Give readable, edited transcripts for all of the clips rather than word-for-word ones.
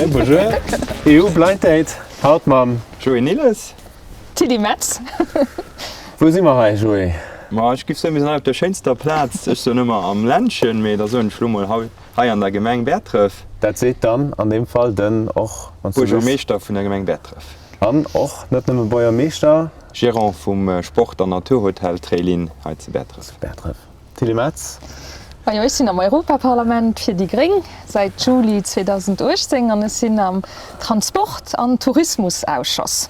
Ok, bonjour. EU Blind Date, haut mam. Joé Nilles. Tilly Metz. Wou si mer hei, Joé? Ma ech giff soen, mir sinn hei op der schéinster Plaz, ech soen ëmmer am Ländchen, mee da soen ech lo mol hei an der Gemeng Bäertref. Dat seet dann an deem Fall den och, wann s du wëlls. Buergermeeschter vun der Gemeng Bäertref. An och net nëmme Buergermeeschter. Gerant vum Sport an Naturhotel Tréiline hei zu Bäertref. Zu Bäertref. Tilly Metz. Majo, ech sinn am Europaparlament fir déi Gréng säit Juli 2018 an ech sinn am Transport an Tourismusausschoss.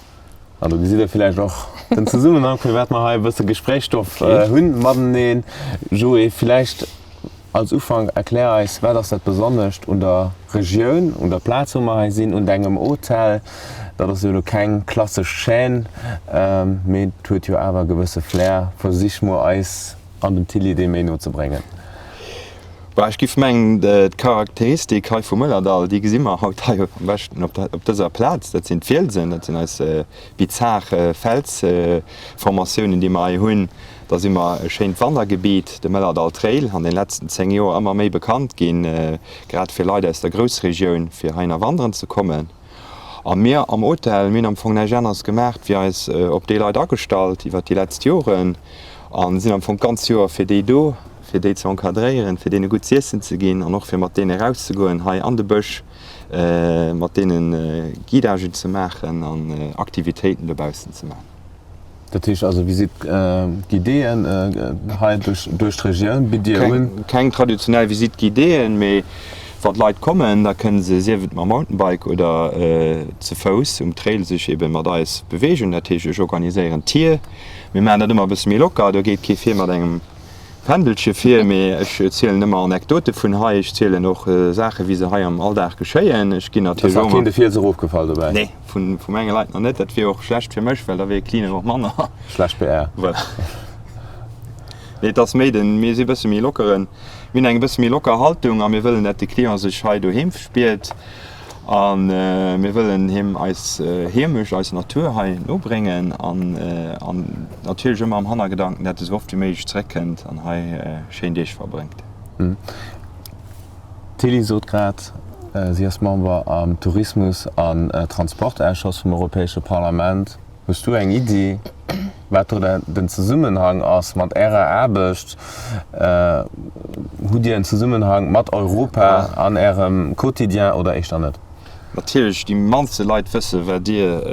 An do gesitt Der villäicht och den Zesummenhang, firwat mer hei e bësse Gespréichsstoff hunn mateneen. Joé, villäicht als Ufank, erklär eis, wat ass dat Besonnescht un der Regioun, un der Plaz, wou mer hei sinn, un dengem Hotel? Dat ass jo elo keng klassesch Chaîne, mee et huet jo awer e gewësse Flair. Versich mol eis an dem Tilly dee méi no ze bréngen. Bah, ech giff mengen, d'Charakteristik hei vum Mëllerdall, déi gesi mer haut hei am beschten op dëser Plaz. Dat sinn d'Fielsen, dat sinn eis bizar Felsformatiounen, déi mer hei hunn. Da si mer e schéint Wandergebiet, de Mëllerdall Trail, an den letzten 10 Joer ëmmer méi bekannt ginn, grad fir Leit aus der Groussregioun, fir heihinner wanderen ze kommen. A mir am Hotel, mir hunn am Fong näischt aneres gemaacht, wéi eis op déi Leit agestallt iwwert déi letzt Joren a sinn am Fong d'ganz Joer fir déi do, fir déi ze encadréieren, fir deene gutt z'iessen ze ginn an och fir mat deene erauszegoen hei an de Bësch, mat deene Guidagen ze maachen an Aktivitéiten dobaussen ze maachen. Dat heescht also Visite guidéeën hei duerch d'Regioun bitt Dir un? Keng traditionell Visite guidéeën, mee wann d'Leit kommen, da kënne se, sief et mam Mountainbike oder ze Fouss um Trail sech ebe mat eis beweegen. Dat heescht, ech organiséieren d'Tier. Mir maachen dat ëmmer e bësse méi locker, do geet kee vir mat engem Fändelche vir, mee ech zielen ëmmer Anekdote vun hei. Ech zielen och Saachen, wéi se hei am Alldag geschéien. Ech ginn natierlech och. Ass nach keen de Fiels erofgefall dobäi? Nee, vu menge Leit nach net. Dat wier och schlecht fir mech, well da wier Cleaner och manner. Schlecht PR. Voilà. Nee, et ass méi den, mir si e bësse méi lockeren, mir hunn eng e bësse méi locker Haltung a mir wëllen, dat de Client sech hei doheem spiert. A mir wëllen him eis Heemecht, eis Natur hei nobréngen an natierlech ëmmer am Hannergedanken, dat e sou oft wéi méiglech zeréckkënnt an hei schéin Deeg verbréngt. D'Tilly sot grad, si ass Member am Tourismus an Transportausschoss vum Europäesche Parlament. Hues du eng Iddi, wat do den Zesummenhang ass mat Ärer Aarbecht? Hutt Dir en Zesummenhang mat Europa an Ärem Quotidien oder éischter net? Natierlech, déi mannste Leit wësse wat Dir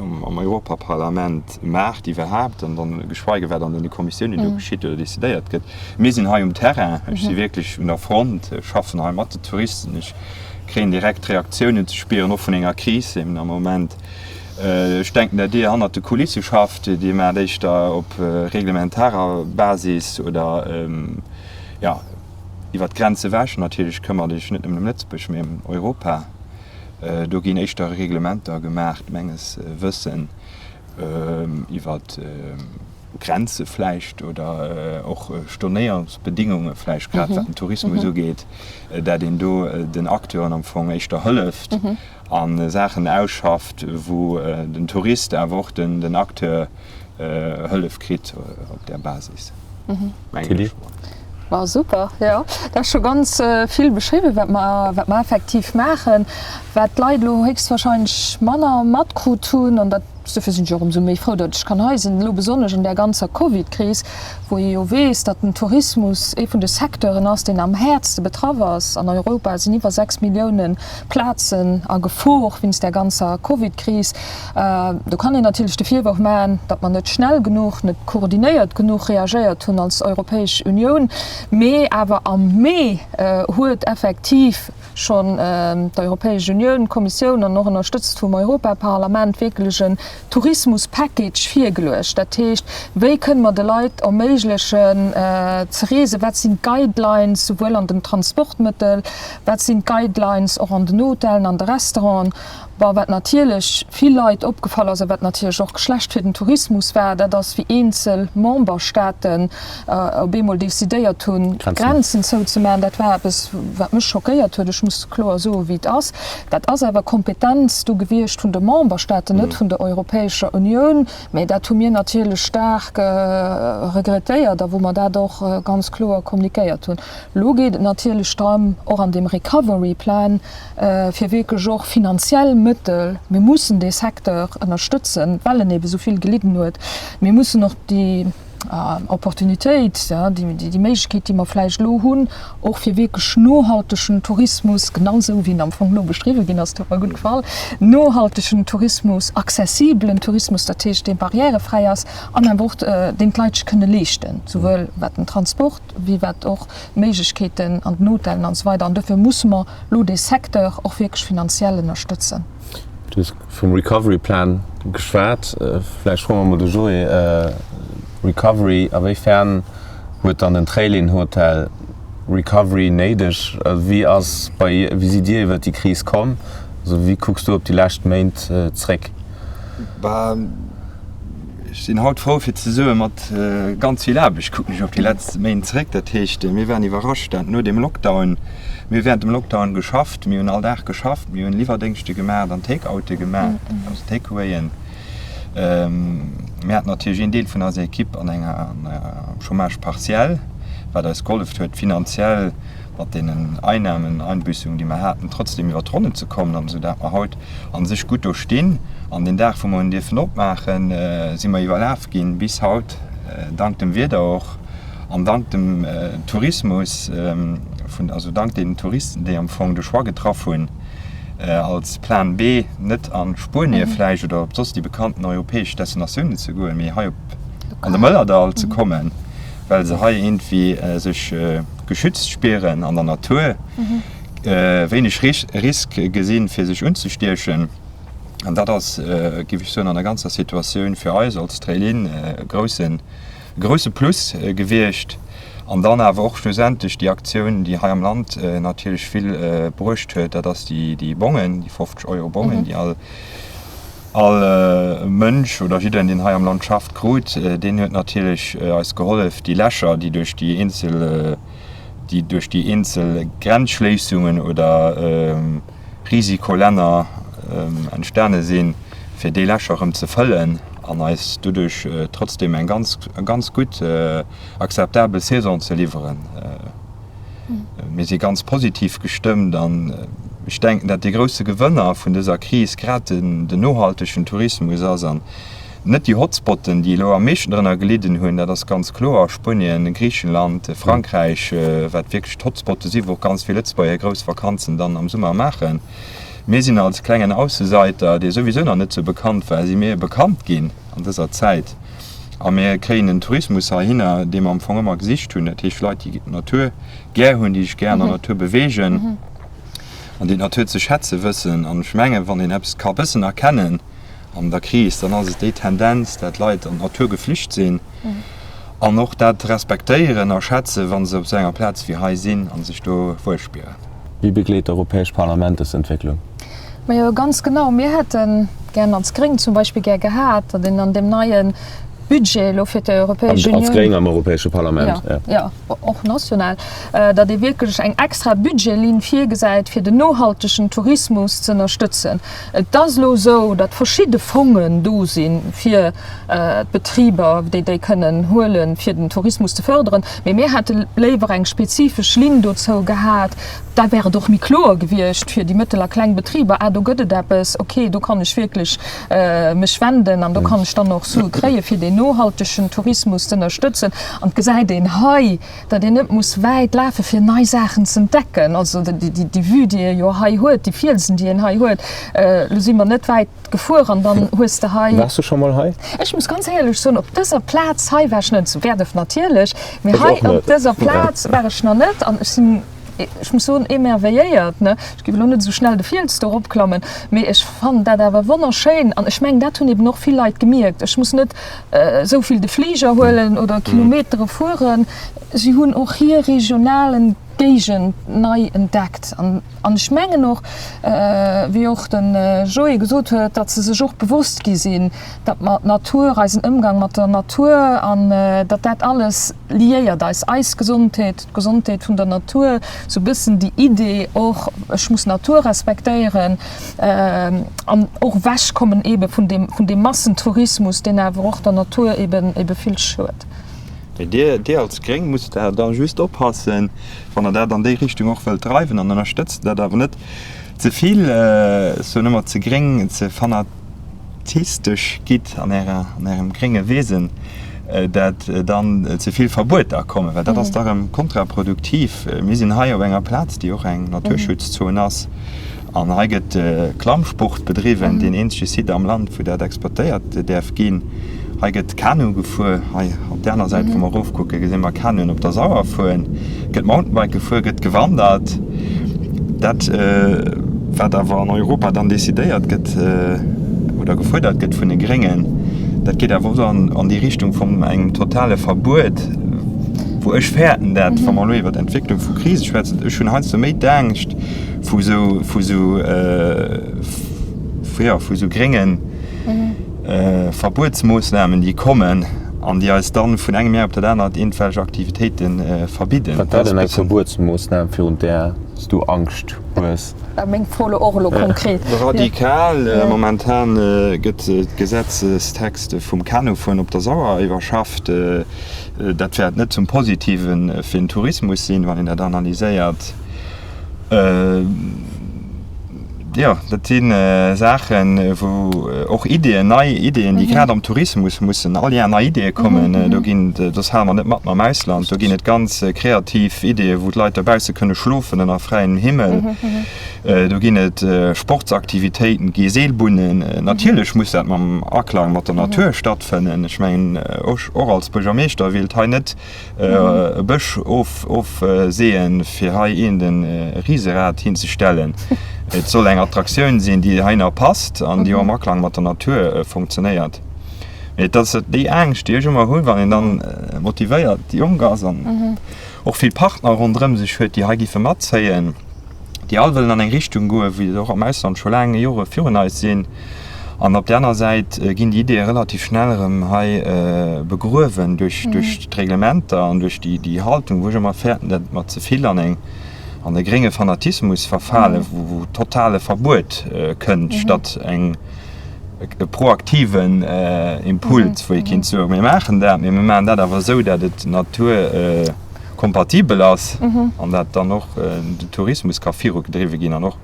am Europaparlament maacht iwwerhaapt, an dann geschweige wat an deene Kommissiounen do geschitt oder decidéiert gëtt. Mir sinn hei um Terrain, ech si wierklech un der Front, ech schaffen hei mat de Touristen, ech kréien direkt Reaktiounen ze spieren, och vun enger Kris eben am Moment. Ech denken, dat Dir hannert de Kulisse schafft. Dir maacht éischter op reglementarer Basis oder, jo, iwwer d'Grenz ewech. Natierlech këmmert Iech net nëmmen ëm Lëtzebuerg, mee ëm Europa. Do ginn éischter Reglementer gemaacht, menges Wëssen, iwwer Grenze vläicht oder och Stornéierungsbedingunge vläicht, grad wat den Tourismus ugeet, dat een do den Acteuren am Fong éischter hëlleft. A Saachen ausschafft, wou den Tourist, awer och den Acteur Hëllef kritt op där Basis, mengen ech mol. Ma super, jo, dat ass scho ganz vill beschriwwen, wat mer, wat mer effektiv maachen. Wat d'Leit elo héchstwahrscheinlech manner matkrut hunn, an dat, dofir sinn ech och ëmsou méi frou, datt ech kann hei sinn, elo besonnesch an där ganzer Covid-Kris, wou ee jo weess, datt den Tourismus ee vun de Secteuren ass, deen am häertste betraff ass. An Europa sinn iwwer 6 Millioune Plazen a Gefor wéinst där ganzer Covid-Kris. Do kann een natierlech de Virworf maachen, datt mer net schnell genuch, net koordinéiert genuch reagéiert hunn als Europäesch Unioun. Mee awer am Mee huet effektiv schonn d'Europäesch Unioun, d'Kommissioun an och ënnerstëtzt vum Europaparlament wierklech en Tourismus-Package virgeluecht. Dat heescht, wéi kënne mer de Leit erméiglechen ze reesen, wat sinn d'Guidelines souwuel an den Transportmëttel, wat sinn d'Guidelines och an den Hotellen, an de Restauranten. Bon, wat natierlech vill Leit opgefall ass a wat natierlech och schlecht fir den Tourismus war, dat ass wéi eenzel Memberstaaten op eemol decidéiert hunn, d'Grenzen zouzemaachen. Dat war eppes, wat mech schockéiert huet. Ech muss kloer soen, wéi et ass. Dat ass awer Kompetenz do gewiescht vun de Memberstaaten, net vun der Europäescher. Europäescher Unioun, mä dat hu mir natierlech staark regrettéiert a wou mer dat och ganz kloer kommunikéiert hunn. Elo geet et natierlech drëm, och an deem Recovery Plan, fir wierklech och finanziell Mëttel, mir mussen dee Secteur ënnerstëtzen, well en ebe sou vill gelidden huet, mir mussen och déi Opportunitéit, déi Méiglechkeet, déi mer vläicht elo hunn, och fir wierklech nohaltegen Tourismus, genau esou wéi en am Fong elo beschriwwen ginn ass, dat huet mer gutt gefall, nohaltegen Tourismus, accessibelen Tourismus, dat heescht dee barrièrefräi ass an awer och deen d'Leit sech kënne leeschten, souwuel wat den Transport wéi wat och d'Méiglechkeeten an den Hotellen an esou weider. An dofir musse mer elo dee Secteur och wierklech finanziell ënnerstëtzen. Du hues vum Recovery Plan geschwat. Vläicht froe mer mol de Joé, Recovery, a wéi fern huet dann den Trailinn Hotel Recovery néideg? Wéi ass bei, wéi sidd Dir iwwert déi Kris komm? Also wéi kucks du op déi lescht Méint zréck? Bah, ech sinn haut frou fir ze soen, mat ganz vill Aarbecht kucken ech op déi letzt Méint zréck. Dat heescht, mir waren iwwerrascht, dat no dem Lockdown, mir hu während dem Lockdown geschafft, mir hunn all Dag geschafft, mir hunn Liwwerdéngschte gemaacht an Take-oute gemaacht, also Takeawayen. Mir haten natierlech een Deel vun eiser Ekipp an enger am Chômage partiel, wat eis geholleft huet finanziell mat deenen Einnahmen, Einbüssungen, déi mer haten, trotzdem iwwert d'Ronnen ze kommen an esou dat mer haut a sech gutt do stinn. An deen Dag, wou mer hunn dierfen opmaachen, si mer iwwerlaf ginn, bis haut, dank dem Wieder och an dank dem Tourismus, vun, also dank deenen Touristen, déi am Fong de Choix getraff hunn, als Plan B net a Spuenie vläicht oder op soss déi bekannten europäesch Destinatiounen ze goen, mee hei op an de Mëllerdall ze kommen, well se hei iergendwéi sech geschützt spieren an der Natur. Wéineg Risk gesinn, fir sech unzestiechen. An dat ass, géif ech soen, an der ganzer Situatioun fir eis als Trail-Inn e groussen, e grousse Plus gewiescht. An dann awer och schlussendlech déi Aktioun, déi hei am Land natierlech vill bruecht huet, dat ass déi Bongen, déi 50 Euro Bongen, déi all, all Mënsch oder jiddereen, deen hei am Land schafft, krut. Deen huet natierlech eis gehollef, déi Lächer, déi duerch déi eenzel, déi duerch déi eenzel Grenzschléissungen oder Risikolänner entstane sinn, fir déi Lächer erëm ze fëllen an eis doduerch trotzdeem eng ganz, ganz gutt akzeptabel Saison ze liwweren. Mir si ganz positiv gestëmmt an ech denken, dat dee grousse Gewënner vun dëser Kris grad den nohaltegen Tourismus ass an Net déi Hotspotten, déi elo am meeschten drënner gelidden hunn, dat ass ganz kloer, Spuenien, Griichenland, Frankräich, wat wierklech d'Hotspotte si wou och ganz vill Lëtzebuerger hir grouss Vakanzen dann am Summer maachen. Mir sinn als klengen Ausseseiter, dee souwisou nach net sou bekannt war, si mir bekannt ginn an dëser Zäit a mir kréien en Tourismus heihinner, dee mer am Fong ëmmer gesicht hunn, dat heescht Leit, déi d'Natur gär hunn, déi sech gär an der Natur beweegen an déi d'Natur ze schätze wëssen. An ech mengen, wann een eppes ka bëssen erkennen, An der Kris, dann ass et déi Tendenz, dat Leit an d'Natur geflücht sinn an och dat respektéieren a schätzen, wa se op esou enger Plaz wéi hei sinn a sech do wuel spieren. Wéi begleet d'Europäescht Parlament dës Entwécklung? Majo, ganz genau. Mir hätte gären als Gréng zum Beispill gär gehat, datt een an deem neie Budget elo fir d'Europäesch Unioun. Als Gréng am Europäesche Parlament, jo. Jo, och national, datt ee wierklech eng extra Budgetlinn virgesäit, fir den nohaltegen Tourismus ze ënnerstëtzen. Et ass elo esou, datt verschidde Fongen do si fir d'Betriber, déi déi kënnen huelen, fir den Tourismus ze förderen. Mee mir hätte léiwer eng spezifesch Linn dozou gehat. Da wär et och méi kloer gewiescht fir déi mëttel a kleng Betriber, Ah, do gëtt et eppes, okay, do kann ech wierklech mech wenden an do kann ech dann och Sue kréien, fir deen nohaltegen Tourismus z'ënnerstëtzen. An et gesäit een hei, datt een net muss wäit lafe fir nei Saachen z'entdecken. Also déi Vue, déi ee jo hei huet, déi Fielsen, déi een hei huet, elo si mer net wäit gefuer an dann hues de hei. Waars du scho mol hei? Ech muss ganz éierlech soen, op dëser Plaz hei war ech net. Zu Berdorf natierlech, mee hei op dëser Plaz war ech nach net an ech sinn, ech muss soen, émerveilléiert, ne. Ech géif elo net esou schnell de Fiels do eropklammen, mee ech fannen dat awer wonnerschéin an ech mengen, dat hunn eben och vill Leit gemierkt. Ech muss net esou vill de Fliger huelen oder Kilometere fueren. Si hunn och hir regionalen. Géigend nei entdeckt. An ech mengen och, wéi och de Joé gesot huet, datt se sech och bewosst gi sinn, datt mer d'Natur, eisen Ëmgang mat der Natur an datt dat alles liéiert eis, eis Gesondheet, d'Gesondheet vun der Natur, sou e bëssen déi Idee och, ech muss d'Natur respektéieren an och ewechkommen eebe vun deem, vun deem Massentourismus, deen awer och der Natur eeben, eebe vill schued. Mee Dir, Dir als Gréng musst da da just oppassen, wann Der dat an déi Richtung och wëllt dreiwen, an ënnerstëtzt dat awer net ze vill, ech soen ëmmer, ze gréng, ze fanatistesch gitt an Ärer, an Ärem grénge Wesen, dat dann ze vill Verbueter kommen, well dat ass da erëm kontraproduktiv. Mir sinn hei op enger Plaz, déi och eng Naturschutzzon ass, an hei gëtt Klammsport bedriwwen, deen eenzege Site am Land, wou dat exportéiert däerf ginn. Hei gëtt Kanu gefuer. Hei op där aner Säit, wou mer erofkucken, gesi mer Kanuen op der Sauer fueren. Gëtt Mountainbike gefuer, gëtt gewandert. Dat, wat awer an Europa dann decidéiert gëtt oder gefuerdert gëtt vun de Gréngen, dat geet awer och an déi Richtung vun engem totale Verbuet, wou ech fäerten, dat, wa mer elo iwwer d'Entwécklung vu Krise schwätzen, ech hunn heiansdo méi d'Angscht vu esou, vu esou, jo, vu esou gréngen Verbuetsmoossnamen, déi kommen an déi eis dann vun engem Jaar op dat anert iergendwelch Aktivitéite verbidden. Wat wär denn eng Verbuetsmoossnam, virun där s du Angscht hues? War meng Fro elo och elo konkret. Radikal, Momentan gëtt d'Gesetzestext vum Kanufueren op der Sauer iwwerschafft. Dat wäert net zum Positive fir den Tourismus sinn, wann een dat analyséiert. Jo, dat si Saachen, wou och Ideeën, nei Ideeën, déi grad am Tourismus mussen all Jaar nei Ideeë kommen. Do ginn, soss hale mer net mat mam Ausland. Do ginn et ganz kreativ Ideeën, wou d'Leit dobausse kënne schlofen ënner fräiem Himmel. Do ginn et Sportsaktivitéiten, et gi Seelbunnen. Natierlech muss dat mam Aklang mat der Natur stattfënnen. Ech mengen, och als Buergermeeschter wéilt hei net e Bësch ofseeën, fir hei een de Riserad hinzestellen. Et soll eng Attraktioun sinn, déi heihinner passt an déi och am Aklang mat der Natur funktionéiert. Mee et ass déi Angscht, déi ech ëmmer hunn, wann een dann motivéiert jonk ass an och vill Partner ronderëm sech huet, déi hei giffe matzéien, déi all wëllen an eng Richtung goen, wéi se och am Ausland scho laang Jore virun eis sinn. An op där aner Säit ginn déi Ideeë relativ schnell erëm hei begruewen duerch d'Reglementer an duerch déi Haltung, wou ech ëmmer fäerten, datt mer ze vill an eng, an e grénge Fanatismus verfalen, wou totale Verbuet kënnt, statt eng, e proaktiven Impuls, wou ee kéint soen, mir maachen dat, mee mir maachen dat awer esou, datt et Natur, kompatibel ass an dat dann och den Tourismus ka virugedriwwe ginn an och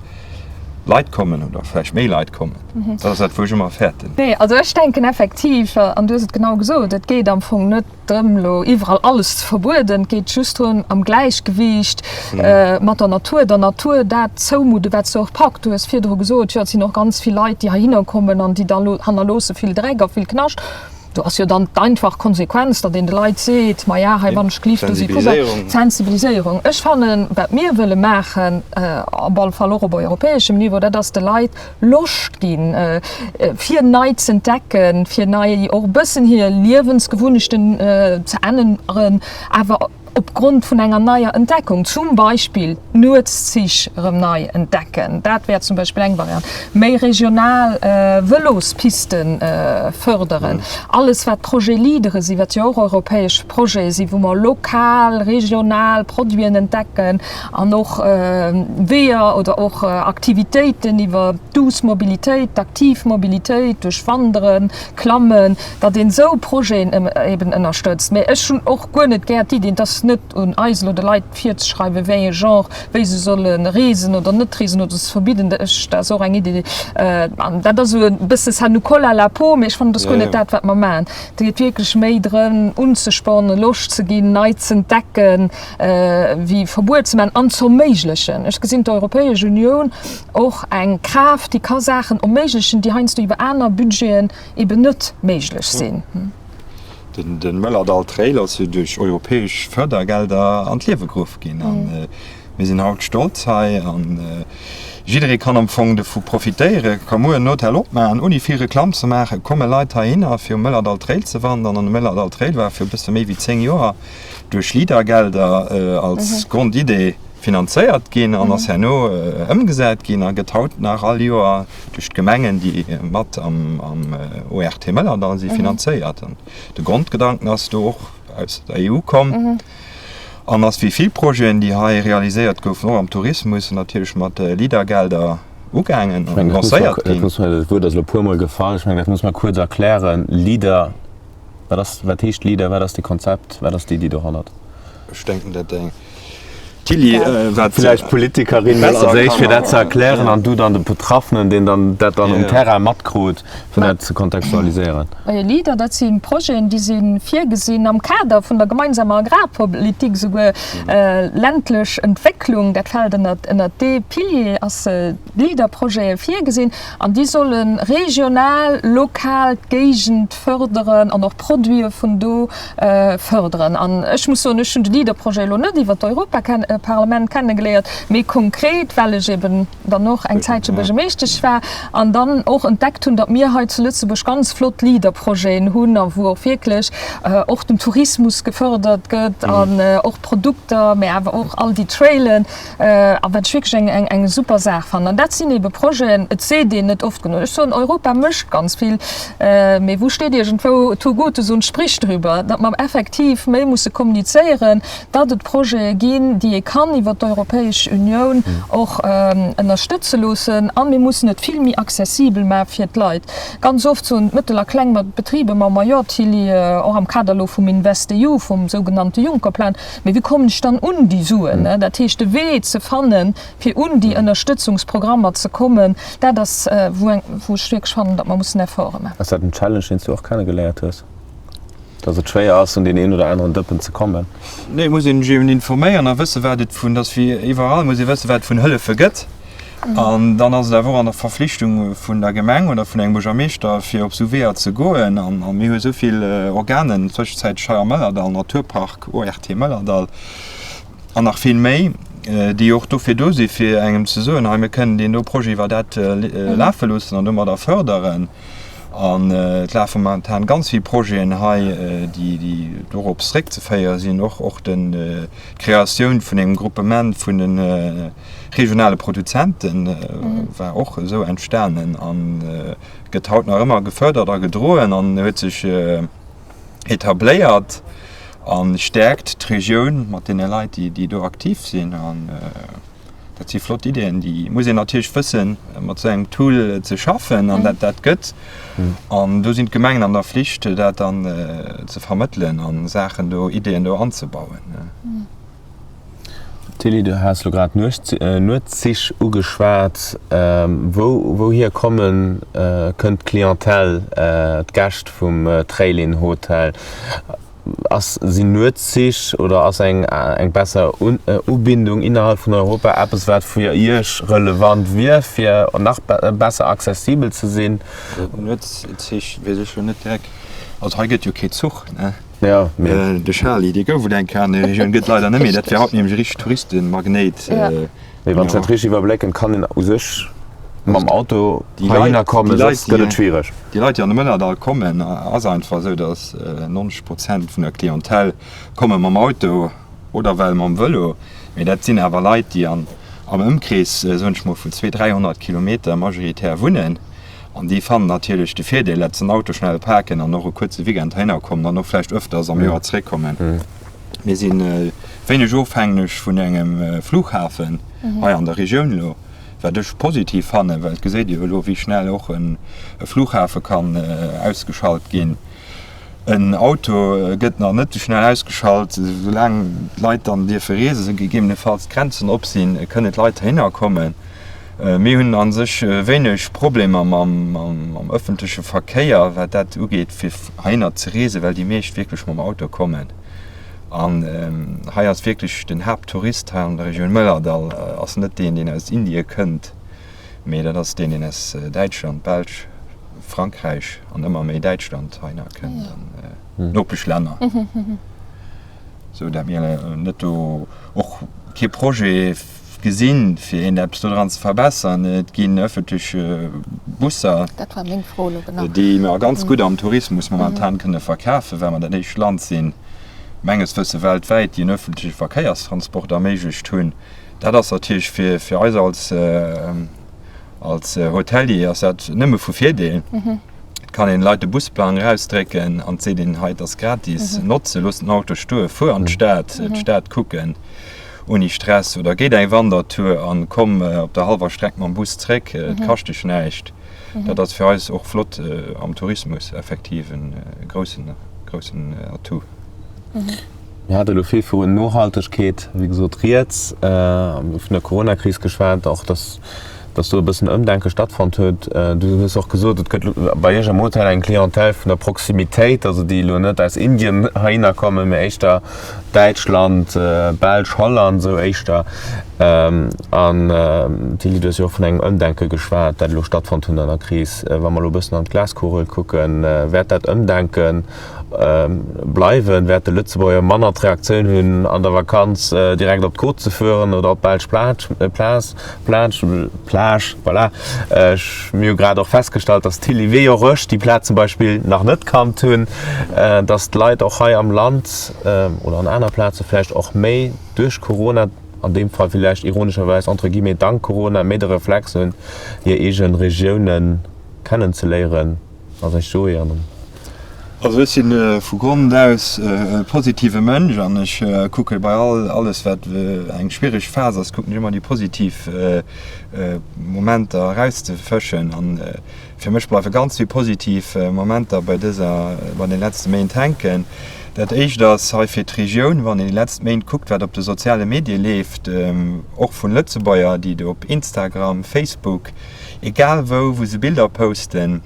Leit kommen oder vläicht méi Leit kommen. Dat ass dat, wou ech ëmmer fäerten. Nee, also ech denken effektiv, an du hues et genau gesot, et geet am Fong net drëm, elo iwwerall alles ze verbueden. Et geet just drëm, am Gläichgewiicht mat der Natur, der Natur dat zoumudden, wat se och packt. Du hues virdru gesot, jo, et sinn och ganz vill Leit, déi heihinner kommen an déi da hannerloosse vill Dreck a vill Knascht. Do ass jo dann d'einfach Konsequenz, datt een de Leit seet, Maja, hei wann ech gelift, do si Poubellen. D'Sensibiliséierung. Ech fannen, wat mir wëlle maachen, op alle Fall och op europäeschem Niveau, dat ass de Leit Loscht ginn, fir nei z'entdecken, fir nei och e bëssen hir Liewensgewunnechten ze änneren, awer opgrond vun enger neier Entdeckung, zum Beispill Nuetszich erëm nei entdecken, dat wär zum Beispill eng Variant, méi regional Vëlospiste fërderen, alles wat Projet Leadere sinn, wat jo och europäesch Projete sinn, wou mer lokal, regional Produiten entdecken an och Weeër oder och Aktivitéiten iwwer d'douce Mobilitéit, d'aktiv Mobilitéit duerch Wanderen, Klammen, datt een esou Projeten eben ënnerstëtzt. Mä ech hunn och guer net gär d'Iddi, et ass net un eis elo de Leit virzeschreiwen, wéi ee Genre, wéi se solle reesen oder net reesen oder se verbidden. Ech, dat ass och eng Iddi, an dat ass esou e bësse ça nous colle à la peau, mä ech fannen, et ass guer net dat, wat mer maachen. Et geet wierklech méi drëm, unzespornen, Loscht ze ginn, nei z'entdecken, wéi Verbuet ze maachen an z'erméiglechen. Ech gesinn d'Europäesch Unioun och eng Kraaft, déi ka Saachen erméiglechen, déi heiansdo iwwer aner Budgeten eben net méiglech sinn. De Mëllerdall Trail ass jo duerch europäesch Fördergelder an d'Liewe geruff ginn a mir sinn haut stolz hei. An. Jidderee kann am Fong dovu profitéieren, ka muer en Hotel opmaachen, ouni vill Reklamm ze maachen. Komme Leit heihinner, fir um Mëllerdall Trail ze wandern. An de Mëllerdall Trail war fir e bësse méi wéi 10 Joer duerch Leader-Gelder als Grondidee finanzéiert ginn an ass herno ëmgesat ginn a gëtt haut nach all Joer duerch d'Gemengen, déi mat am ORT Mëllerdall si, finanzéiert. An de Grondgedanken ass do och aus der EU komm an ass wéi vill Projeten, déi hei realiséiert goufen, och am Tourismus, natierlech mat Leader-Gelder ugaangen an lancéiert ginn. Dat Wuert ass elo e puermol gefall. Ech mengen, dat muss mer kuerz erklären. Leader. Wat ass, wat heescht Leader, wat ass de Konzept, wat ass d'Iddi dohannert? Ech denken, dat eng Tilly, wat Villäicht d'Politikerin mol als éischt, fir dat ze erklären, an du dann de Betraffenen, deen dann dat dann um Terrain matkrut, fir dat ze kontextualiséieren. Leader, dat si Projeten, déi si virgesinn am Kader vun der gemeinsamer Agrarpolitik, esouguer ländlech Entwécklung, dat fält ënnert, ënnert dee Pilier ass Leader-Projete virgesinn an déi solle regional, lokal d'Géigend fërderen an och Produite vun do fërderen. An ech muss soen, ech hunn de Leader-Projet elo net iwwer d'Europaparlament kennegeléiert, mee konkret, well ech eben dann och eng Zäitche Buergermeeschtesch war an dann och entdeckt hunn, datt mir hei zu Lëtzebuerg ganz flott Leader-Projeten hunn a wou och wierklech och den Tourismus gefërdert gëtt an och Produkter, mee awer och all déi Trailen. A wat ech wierklech eng, eng, eng super Saach fannen. An dat sinn ebe Projeten, et seet een net oft genuch. Ech soen, Europa mécht ganz vill, mee wou steet iergendwou, tu Gutes und sprich drüber, datt mer effektiv méi musse kommunizéieren, datt et Projete ginn, déi ee kann iwwert d'Europäesch Unioun och ënnerstëtze loossen. A mir mussen et vill méi accessibel maache fir d'Leit. Ganz oft soen d'Mëttel a kleng Betriber mer, ma jo, Tilly, och am Kader elo vum InvestEU, vum sougenannte Juncker-Plan, Mee wéi kommen ech dann un déi Suen? Dat heescht, de Wee ze fannen, fir un déi Ënnerstëtzungsprogrammer ze kommen, dat ass, wou ech wierklech fannen, datt mer mussen Efforte maachen. Ass dat en Challenge, deen s du och kennegeléiert hues, datt et schwéier ass, un deen een oder aneren Dëppen ze kommen? Nee, et muss een sech eben informéieren a wëssen, wat et vun, dat ass wéi iwwerall, muss ee wëssen, wat et vun Hëllefe gëtt. An dann ass et awer och an der Verflichtung vun der Gemeng oder vun engem Buergermeeschter, fir op esou Weeër ze goen. A mir hu esou vill Organen tëschenzäitlech hei am Mëllerdall, Naturpark, ORT Mëllerdall an nach vill méi, déi och dofir do si fir engem ze soen, hei mir kënnen deen do Projet iwwer dat lafe loossen an domadder fërderen. An et lafe momentan ganz vill Projeten hei, déi dorop zeréckzeféiere sinn, och och d'Kreatioun vun engem Gruppement vun de regionale Produzente war och esou entstanen a gëtt haut nach ëmmer gefërdert a gedroen an huet sech etabléiert a stäerkt d'Regioun mat deene Leit, déi do aktiv sinn. An dat si flott Ideeën, déi muss een natierlech wëssen, mat esou engem Tool ze schaffen an dat dat gëtt. An do sinn d'Gemengen an der Flicht, dat dann ze vermëttelen a Saachen do, Ideeën do anzebauen. Tilly, du has lo grad Nuetszich ugeschwat. Wou, wouhier kommen, kënnt d'Clientèle, d'Gäscht vum Trail-Inn Hotel? Ass, sinn Nuetszich oder ass eng, eng besser Ubindung innerhalb vun Europa eppes, wat fir Iech relevant wier, fir nach besser accessibel ze sinn? Nuetszich weess ech lo net direkt. Also hei gëtt jo kee Zuch, ne? Ja, mee. De Charly, dee gouf et eng Kéier an der Regioun, gëtt leider net méi. Dat wär haut nämlech e richtegt Touristenmagnéit. Mee wann ech dat richteg iwwerblécken, kann een u sech mam Auto heihinner kommen, soss gëtt et schwiereg. Déi Leit, déi an de Mëllerdall kommen, ass einfach esou, datt 90 Prozent vun der Clientèle komme mam Auto oder well mam Vëlo. Mee dat sinn awer Leit, déi am Ëmkrees, soen ech mol, vun 200, 300 Kilometer majoritär wunnen. An déi fannen natierlech de Virdeel, dat se den Auto schnell parken an och e kuerze Weekend heihinner kommen an och vläicht öfters am Joer zeréckkommen. Mir si wéineg ofhängeg vun engem Flughafen hei an der Regioun elo, wat ech positiv fannen, well et geséit ee jo elo, wéi schnell och e Flughafe kann ausgeschalt ginn. En Auto gëtt nach net esou schnell ausgeschalt. Soulaang d'Leit dann dierfe reesen, gegebenefalls d'Grenzen op sinn, kënnen d'Leit heihinner kommen. Mir hunn a sech wéineg Problemer mam ëffentleche Verkéier, wat dat ugeet, fir heihinner ze reesen, well déi meescht wierklech mam Auto kommen. An hei ass wierklech den Haapttourist hei an der Regioun Mëllerdall ass net deen, deen aus Indie kënnt, mee dat ass deen, deen aus Däitschland, Belsch, Frankräich an ëmmer méi Däitschland heihinner kënnt an Nopeschlänner. Sou dat mir net do och kee Projet. gesinn, fir een eppes dodran ze verbessern. Et ginn ëffentlech Busser, déi mer ganz gutt am Tourismus momentan kënne verkafen, well mer dat éischt Land sinn, menges Wësse weltwäit, déi en ëffentleche Verkéierstransport erméiglecht hunn. Dat ass natierlech fir eis als Als Hotelier ass dat nëmme vu Virdeel. Et kann een Leit de Busplang erausdrécken an et seet een, hei et ass gratis, notze, looss den Auto stoen, fuer an d'Stad, d'Stad kucken ouni Stress oder géi däi Wandertour an komm op der hallwer Streck mam Bus zréck, et kascht dech näischt. Dat ass fir eis och flott am Tourismus, effektiv e groussen, groussen Atout. Mir hate elo vill vu Nohaltegkeet, wéi gesot, rieds, vun der Coronakris geschwat, och datt datt do e bëssen Ëmdenke stattfonnt huet. Du hues och gesot, et gëtt bei Iech am Hotel eng Clientèle vun der Proximitéit, also déi elo net aus Indien heihinner kommen, mee éischter Däitschland, Belsch, Holland, esou éischter. An Tilly, du hues jo och vun engem Ëmdenke geschwat, dat elo stattfonnt huet an der Kris. Wa mer elo e bëssen an d'Glaskugel kucken, wäert dat Ëmdenken bleiwen? Wäert de Lëtzebuerger manner d'Reaktioun hunn, an der Vakanz direkt op d'Côte ze fueren oder op d'belsch Plage, Plage, Plage, Plage, voilà. Ech, mir hu grad och festgestallt, dass d'Tilly wéi och ech déi Plaz zum Beispill nach net kannt hunn, dass d'Leit och hei am Land oder an aner Plaze vläicht och méi duerch Corona, an deem Fall villäicht ironescherweis entre guillemets dank Corona, méi de Reflex hunn, hir eege Regiounen kennenzeléieren. Ass ech Joé an den. Also ech si vu Grond aus e positive Mënsch an ech kucke bei all alles wat eng schwiereg Phas ass, kucken ech ëmmer déi positiv Momenter erauszefëschen. An fir mech bleiwe ganz vill positiv Momenter bei dëser, bei den letzte Méint hänken. Dat éischt ass hei fir d'Regioun, wann een déi letzt Méint kuckt wat op de soziale Medie leeft, och vun Lëtzebuerger déi do op Instagram, Facebook, Egal wou, wou se Bilder posten,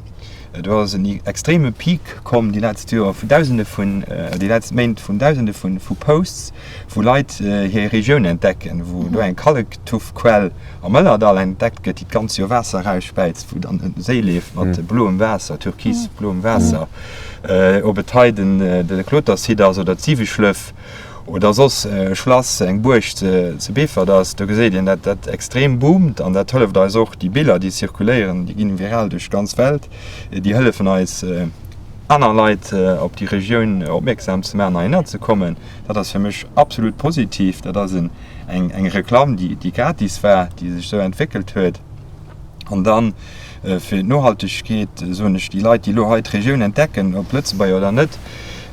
do ass en extreme Peak komm déi letzt Joer vun Dausende vun, déi letzt Méint vun Dausende vun vu Posts, wou Leit hir Regioun entdecken, wou do eng Kallektuffquell am Mëllerdall entdeckt gëtt, déi d'ganz Joer Waasser erausspeizt, wou dann e Séi leeft mat bloem Waasser, türkisbloem Waasser, ob et hei den de Klotersite ass oder d'Siweschlëff. oder soss e Schlass, eng Buerg ze Beefort ass, do geséit een, dat dat extrem boomt an dat hëlleft eis och, déi Biller, déi zirkuléieren, déi ginn viral duerch d'ganz Welt, déi hëllefen eis, aner Leit op déi Regioun opmierksam ze maachen, heihinner ze kommen. Dat ass fir mech absolut positiv. Dat ass eng Reklamm, déi gratis war, déi sech esou entwéckelt huet. An dann fir d'Nohaltegkeet soen ech, déi Leit, déi elo hei d'Regioun entdecken, ob Lëtzebuerger oder net,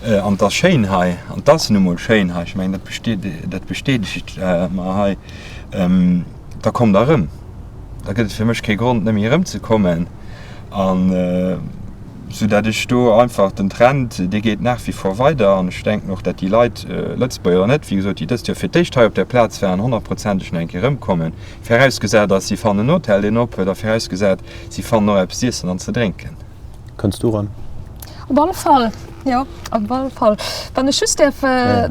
an et ass schéin hei, an et ass nu mol schéin hei, ech mengen dat besteet, dat bestätegt mer hei, da kommt der erëm. Da gëtt et fir mech kee Grond net méi erëmzekommen. An sou dat ech do einfach den Trend, dee geet nach wie vor weider an ech denken och, dat déi Leit, Lëtzebuerger oder net, wéi gesot, déi dëst Joer fir d'éischt hei op där Plaz waren, honnertprozenteg nach eng Kéier erëmkommen. Virausgesat ass, si fannen en Hotel, deen op huet, a virausgesat, si fannen och eppes z'iessen an ze drénken. Kënns du eran? Op alle Fall, jo, op alle Fall. Wann ech just däerf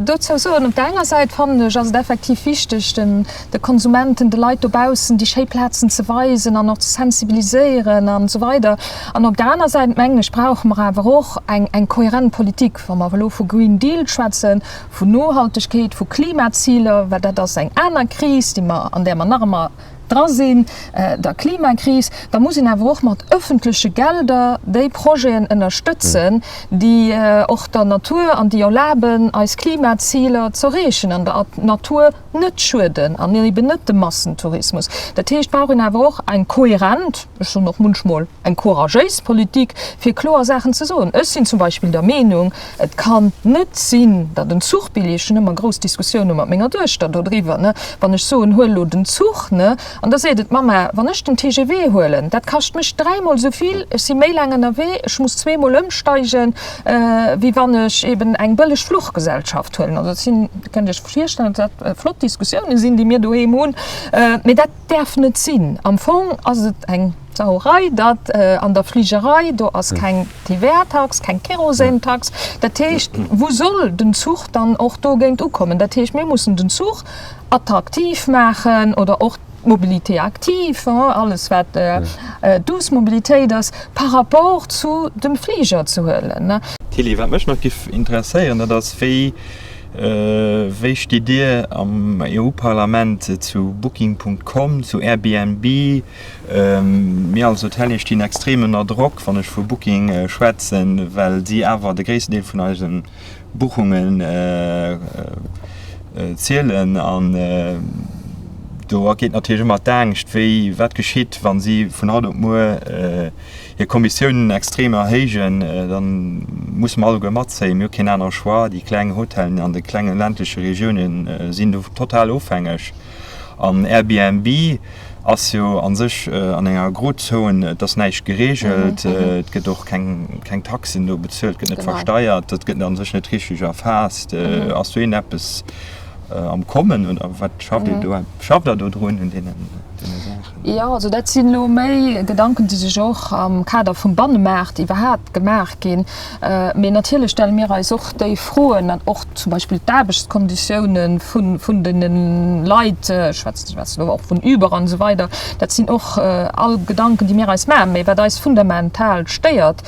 dozou soen, op der enger Säit fannen ech, ass et effektiv wichteg, den de Konsumenten, de Leit dobaussen déi schéi Plazen ze weisen an och ze sensibiliséieren an esou weider. An op der aner Säit, mengen ech, brauche mer awer och eng eng kohärent Politik. Wa mer elo vu Green Deal schwätzen, vun Nohaltegkeet, vu Klimaziler, well dat ass eng aner Kris, déi mer, an där mer nach ëmmer dra sinn, der Klimakris, da muss een awer och mat öffentleche Gelder déi Projeten ënnerstëtzen, déi och der Natur an déi erlaben, eis Klimaziler z'erreechen an der Natur net schueden an eben net dem Massentourismus. Dat heescht, brauch een awer och eng kohärent, ech soen och munchmol eng couragéis Politik, fir kloer Saachen ze soen. Ech sinn zum Beispill der Meenung, et kann net sinn, datt en Zuchbilljee, ech hunn ëmmer grouss Diskussioune mat menger Duechter dodriwwer, ne, wann ech soen, huel elo den Zuch, ne, an da seet et, Mamma, wann ech den TGV huelen, dat kascht mech dräimol esou vill, ech si méi laang ënnerwee, ech muss zweemol ëmsteigen, wéi wann ech eben eng bëlleg Fluchgesellschaft huelen. Also dat sinn, kënnt Iech virstellen, datt dat flott Diskussioune sinn, déi mir doheem hunn, mee dat däerf net sinn. Am Fong ass et eng. Sauerei, datt an der Fligerei, do ass keng TVA-Tax, keng Kerosin-Tax. Dat heescht, wou soll den Zuch dann och dogéint ukommen? Dat heescht, mir mussen den Zuch attraktiv maachen oder och d'Mobilité active, alles wat douce Mobilitéit ass, par rapport zu dem Fliger ze huelen. Tilly, wat mech nach giff interesséieren, dat ass, wéi. Wéi stitt Dir am EU-Parlament zu Booking.com, zu Airbnb? Mir als Hotelier stinn extrem ënner Drock, wann ech vu Booking schwätzen, well si awer de gréissten Deel vun eise Buchungen zielen. An do ergeet natierlech ëmmer d'Angscht, wéi, wat geschitt, wa si vun haut op muer hir Kommissiounen extrem erhéijen, da musse mer alleguer matzéien. Mir hu keen anere Choix. Déi kleng Hotellen an de klenge ländleche Regioune sinn do total ofhängeg. An Airbnb ass jo a sech an enger Grozon, et ass näischt gereegelt, et gëtt och keng, keng Taxen do bezuelt, gëtt net versteiert, dat gëtt a sech net richteg erfaasst. Ass do iergendeppes am Kommen oder wat schafft Dir do, schafft Der do drun un deenen, deene Saachen? Jo, also dat sinn elo méi Gedanken, déi sech och am Kader vum Bannemaart iwwerhaapt gemaach ginn. Mee natierlech stelle mir eis och déi Froen an och zum Beispill d'Aarbechtskonditiounen vun, vun de Leit, ech schwätzen, schwätzen elo och vun Uber an esou weider, dat sinn och all Gedanken, déi mir eis maachen. Mee wat eis fundamental stéiert,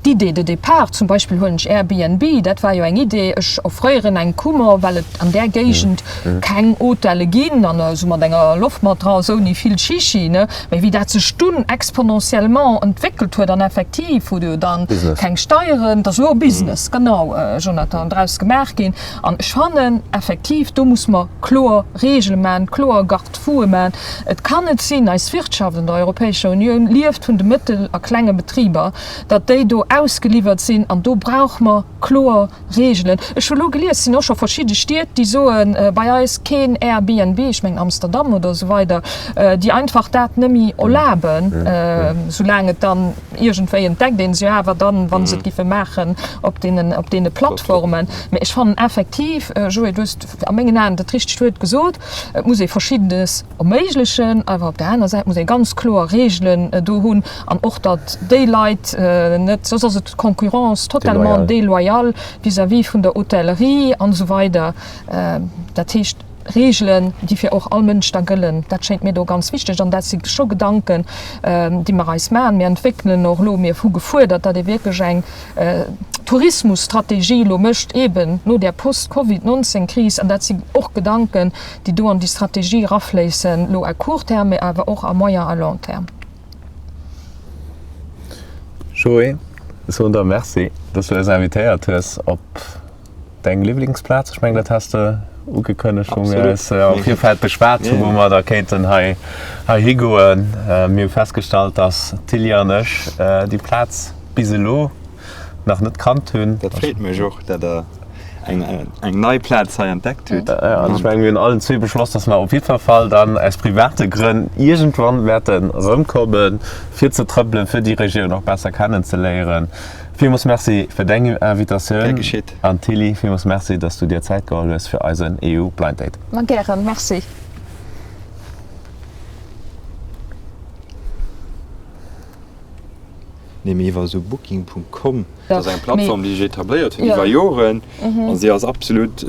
D'Idée de départ, zum Beispill huelen ech Airbnb, dat war jo eng Idee, ech offréieren eng Kummer, well et an där Géigend keng Hotelle ginn, an esou mat enger Loftmatrass ouni vill Chichi, ne. Mee wéi dat sech dunn exponentiellement entwéckelt huet an effektiv, wou du dann keng Steieren, et ass elo e Business, genau, Jonathan, draus gemaach ginn. An ech fannen effektiv, do muss mer kloer Regele maachen, kloer Garde-foue maachen. Et kann net sinn, eis Wirtschaft an der Europäescher Unioun lieft vun de mëttel a klenge Betriber, datt déi do ausgeliwwert sinn an do brauche mer kloer Regelen. Ech hu lo gelies, et sinn och scho verschidde Stied, déi soen, bei eis keen Airbnb, ech mengen Amsterdam oder esou weider, déi einfach dat net méi erlaben, soulaang et dann iergendwéi entdeckt een se jo awer dann, wa se et giffe maachen op deenen, op deene Plattformen. Mä ech fannen effektiv, Joé, du hues a mengen Aen dat richtegt Wuert gesot, et muss ee Verschiddenes erméiglechen, awer op där aner Säit muss ee ganz kloer Regelen do hunn an och, datt déi Leit net, soss ass et Concurrence totalement déloyale vis-à-vis vun der Hotellerie an esou weider. Dat heescht, Regelen, déi fir och all Mënsch da gëllen, dat schéngt mir do ganz wichteg an dat si scho Gedanken, déi mer eis maachen. Mir entwéckelen och elo, mir hu gefuerdert, datt ee wierklech eng Tourismusstrategie elo mécht, eeben no där Post-Covid 19 Kris, an dat sinn och Gedanken, déi do an déi Strategie erafléissen, elo à court terme, mee awer och à moyen a long terme. Joé, ech soen der Merci, dass du eis invitéiert hues op deng Liblingsplaz. Ech mengen, dat has de ugekënnegt, wou mir eis am Virfeld beschwat hunn, wou mer da kéinten hei higoen. Mir hu festgestallt, dass d'Tilly an ech déi Plaz bis elo nach net kannt hunn. Dat freet mech och, dat der eng eng nei Plaz hei entdeckt hutt. An ech mengen, mir hunn allen zwee beschloss, dass mer op jiddwer Fall dann aus private Grënn iergendwann wäerten erëmkommen, fir ze trëppelen, fir déi Regioun och besser kennenzeléieren. Villmools Merci fir deng Invitatioun. Gär geschitt. An Tilly, villmools Merci, dass du dir Zäit geholl hues fir eisen EU Blind Date. Ma gären, Merci. Nee, mee iwwer esou Booking.com, dat ass eng Plattform, déi sech etabléiert huet iwwer Joren a si ass absolut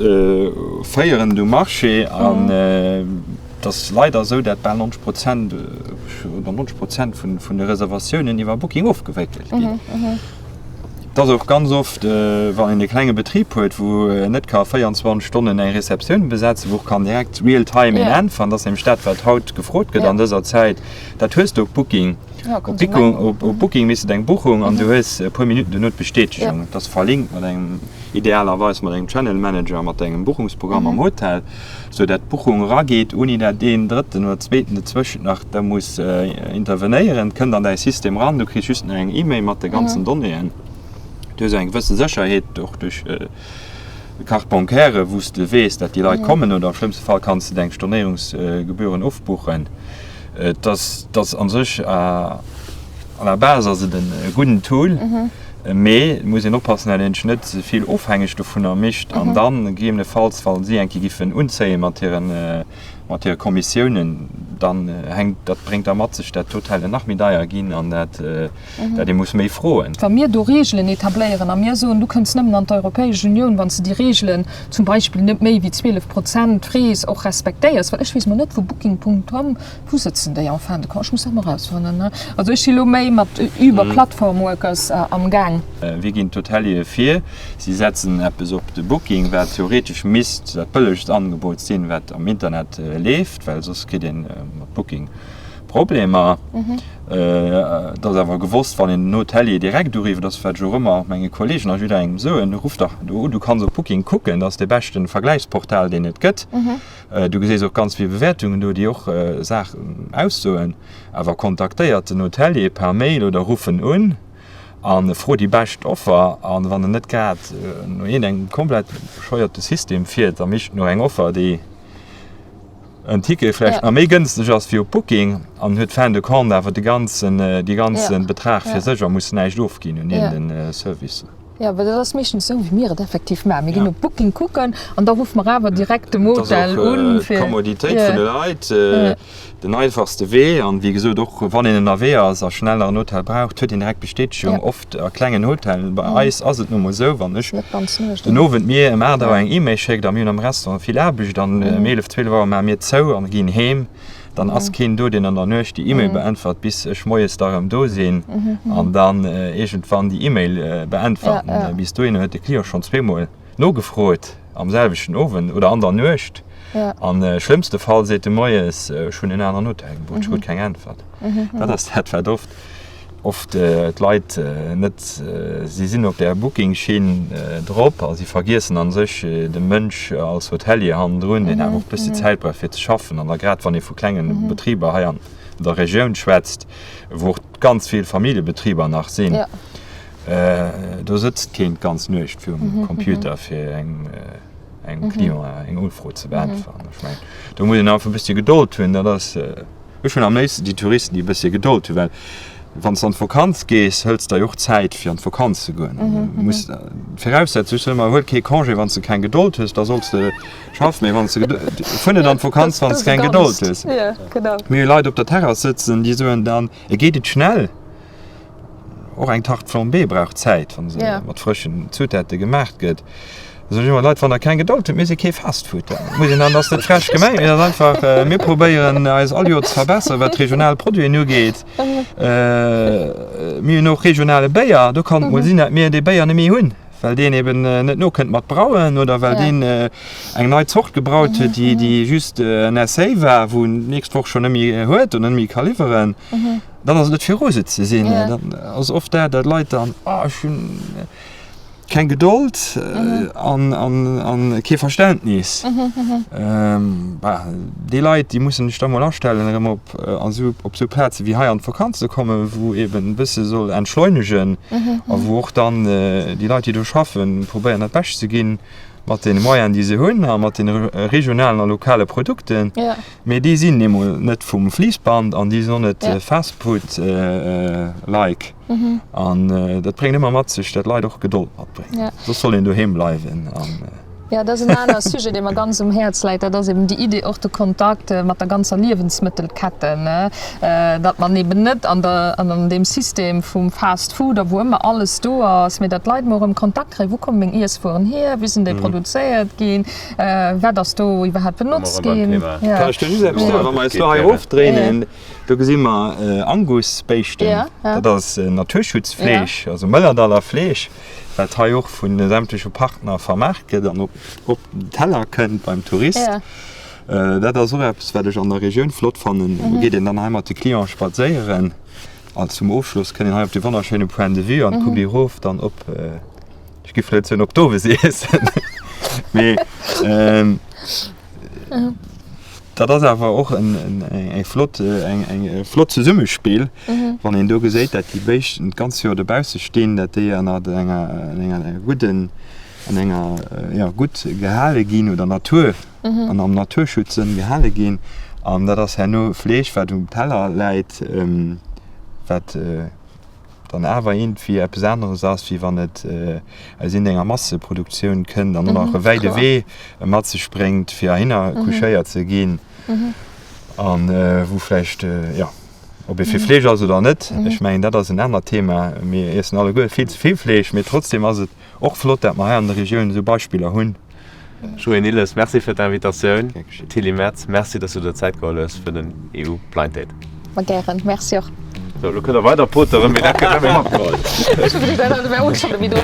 féierend um Marché. An et ass leider esou, dat bal 90 Prozent oder 90 Prozent vun de Reservatiounen iwwer Booking ofgewéckelt ginn. Et ass och ganz oft, wann een e klenge Betrib huet, wou en net ka 24 Stonnen eng Receptioun besetzen, wou och kann direkt real time een äntweren, dat ass nämlech dat, wat haut gefrot gëtt an dëser Zäit, dat hues de op Booking. Op Booking méchs de deng Buchung an du hues e puer Minutten duerno d'Bestätegung. Et ass verlinkt mat engem, idealerweis mat engem Channel Manager, mat engem Buchungsprogramm am Hotel, sou dat d'Buchung erageet, ouni dat een Drëtten oder Zweeten dozwëschent nach da muss intervenéieren. Et kënnt an däi System eran, du kriss just nach eng E-Mail mat de ganzen Donnéeën. Du hues eng gewësse Sécherheet och duerch d'Carte bancaire, wou s de weess, dat déi Leit kommen, oder am schlëmmste Fall kanns de deng Stornéierungsgebühren ofbuchen. Et ass, et ass an sech à la base ass et e gudden Tool, mee et muss een oppassen, dat een sech net ze vill ofhängeg dovunner mécht an dann gegebenefalls, wa si eng Kéier giffen unzéie mat hiren. Mat hire Kommissiounen, dann hänkt, dat bréngt da mat sech, dat d'Hotellen nach méi deier ginn an dat, dat ee muss méi froen. Wa mir do Reegelen etabléieren a mir soen, du kënns nëmmen an d'Europäesch Unioun, wann s de déi Reegelen, zum Beispill net méi wéi 12 Prozent Frees, och respektéiers, well ech weess mol net, wou Booking. Com, wou sëtzen déi en fin de compte? Ech muss dat mol erausfannen, ne? Also ech si lo méi mat Uber Platform Workers amgaang. Wéi ginn d'Hoteliere vir? Si setzen eppes op de Booking, wat theoretesch misst dat bëllegst Angebot sinn, wat am Internet leeft, well soss kritt ee mat Booking Problemer. Et ass awer gewosst, wann een den Hotelier direkt urifft, ass wat ech och ëmmer menge Kolleegen a jidderengem soen, Ruff dach do un, du kanns op Booking kucken, dat ass dee beschte Vergläichsportal, deen et gëtt. Du geséis och ganz vill Bewäertungen do, déi och Saachen aussoen. Awer kontaktéiert den Hotelier per Mail oder ruff en un. An fro déi bescht Offer, an wann en net grad no iergendengem komplett bescheuerte System fiert, da mécht en och eng Offer, déi en Ticket vläicht nach méi gënsteg ass wéi op Booking, an huet fin de compte awer de ganzen, dee ganze Betrag fir sech a muss näischt ofginn un iergenden Service. Jo, well dat ass meeschtens esou, wéi mir et effektiv maachen. Mir ginn op Booking kucken an da ruffe mer awer direkt dem Hotel un, fir. Dat ass och d'Kommoditéit vun de Leit. Den einfachste Wee, an wéi gesot och wann een ënnerwee ass a schnell nach en Hotel braucht, huet een direkt Bestätegung, oft a klengen Hotellen. Bei eis ass et nu mol esou, wann ech den Owend mir ëm 8 Auer eng E-Mail schéckt a mir hunn am Restaurant vill Aarbecht an ëm 11, 12 Auer maache mir zou an ginn heem, dann ass keen do, deen an der Nuecht déi E-Mail beäntwert, bis ech moies da erëm do sinn an dann iergendwann déi E-Mail beäntwerten. Bis dohinner huet de Client schonn zweemol Nogefrot am selwechten Owend oder an der Nuecht. An schlëmmste Fall seet e moies, ech hunn en aneren Hotel gebucht, ech krut keng Äntwert. Dat ass dat, wat oft oft d'Leit net, si sinn op där Booking-Schinn drop a si vergiessen a sech de Mënsch als Hotelier hannendrun, deen awer och e bëssi Zäit brauch fir ze schaffen. An da grad wann ee vu klenge Betriber hei an der Regioun schwätzt, wou och ganz vill Familljebetriber nach sinn, Do sëtzt keen d'ganz Nuecht virum Computer fir engem Client eng Ufro ze beäntweren. Ech mengen, do muss een einfach e bëssche Gedold hunn. Dat ass, ech hunn am léifsten déi Touristen, déi e bëssche Gedold hunn, well wann s de an d'Vakanz gees, hëls de der jo och Zäit fir an d'Vakanz ze goen. Muss d'Viraussetzung, ech soen ëmmer, huel kee Congé wann s de keng Gedold hues, da solls de schaffen, mee wann s de fuer net an d'Vakanz wann s de keng Gedold hues. Mir hu Leit op der Terrass sëtzen, déi soen dann, et geet et schnell. Och eng Tarte flambée brauch Zäit, wann se mat frëschen Zutate gemaacht gëtt. Da soen ech ëmmer, Leit, wann der keng Gedold hutt, mir si kee Fastfood. Da muss een dann, ass net frech gemengt, mee dat ass einfach, mir probéieren eis all Joer ze verbesseren, wat regional Produiten ugeet. Mir hunn och regionale Béier, do kann et mol sinn, dat mir dee Béier net méi hunn, well deen eben net nokënnt mat brauen oder well deen eng nei Zort gebraut huet, déi just en Essai war, wou en d'nächst Woch schonn net méi huet oder net méi ka liwweren. Dann ass et net fir rose ze sinn. Dann ass oft dat, dat Leit dann, oh ech hunn keng Gedold an, an, an kee Verständnis. Bah, déi Leit, déi mussen sech da mol astellen, erëm op an esou, op esou Plaze wéi hei an d'Vakanz ze kommen, wou eben e bësse soll entschleunegen a wou och dann déi Leit, déi do schaffen, probéieren dat Bescht ze ginn mat deene Moyenen, déi se hunn a mat deene regionalen a lokale Produkten. Mee déi sinn eemol net vum Fliissband an déi sinn och net Fastfood-like. An dat bréngt ëmmer mat sech, datt Leit och Gedold matbréngen. Soss soll een doheem bleiwen. Jo, dat ass en aner Sujet, dee mer ganz um Häerz läit. Dat ass eben déi Idee, och de Kontakt mat der ganzer Liewensmëttelketten, datt man eben net an der, an deem System vum Fast Food a wou ëmmer alles do ass, mee datt d'Leit mol erëm Kontakt kréien, wou komme meng Iesswueren hier, wéi sinn déi produzéiert ginn. Wat ass do iwwerhaapt benotzt ginn? Kann ech do just eppes soen? Wa mer eis elo hei erofdréinen, do gesi mer Angusbéischten. Dat ass Naturschutzfleesch, also Mëllerdaller Fleesch, wat hei och vu sämtleche Partner vermaart gëtt an op den Teller kënnt beim Tourist. Dat ass och eppes, wat ech an der Regioun flott fannen. Do geet een dann hei mat de Clienten spadséieren an zum Ofschloss kënnt een hei op de wonnerschéine Point de vue an kuckt erof dann op Ech giff net soen op d'Owesiessen, mee dat ass awer och eng flott, eng flott Zesummespill, wann een do geséit, dat déi Béischten d'ganz Joer dobausse stinn, dat déi ënnert enger, enger gudden, an enger, jo, gutt gehale ginn oder Natur, an am Naturschutzsënn gehale ginn. An dat ass herno Fleesch, wat um Teller läit, wat. dann awer iergendwéi eppes aneres ass, wéi wann et aus iergendenger Masseproduktioun kënnt an och nach e wäide Wee mat sech bréngt, fir heihinner couchéiert ze ginn. A wou vläicht, jo, ob ee fir Fleesch ass oder net, ech mengen, dat ass en anert Thema. Mir iessen alleguer vill ze vill Fleesch, mee trotzdem ass et och flott, dat mer hei an der Regioun esou Beispiller hunn. Joé Nilles, Merci fir d'Invitatioun. Tilly Metz, Merci, dass du der Zäit geholl hues fir den EU Blind Date. Ma gären, Merci och. Sou, elo kënnt der weider poteren, mee dat gëtt net méi matgeholl. Ech hu geduecht, dat wär och scho méi do.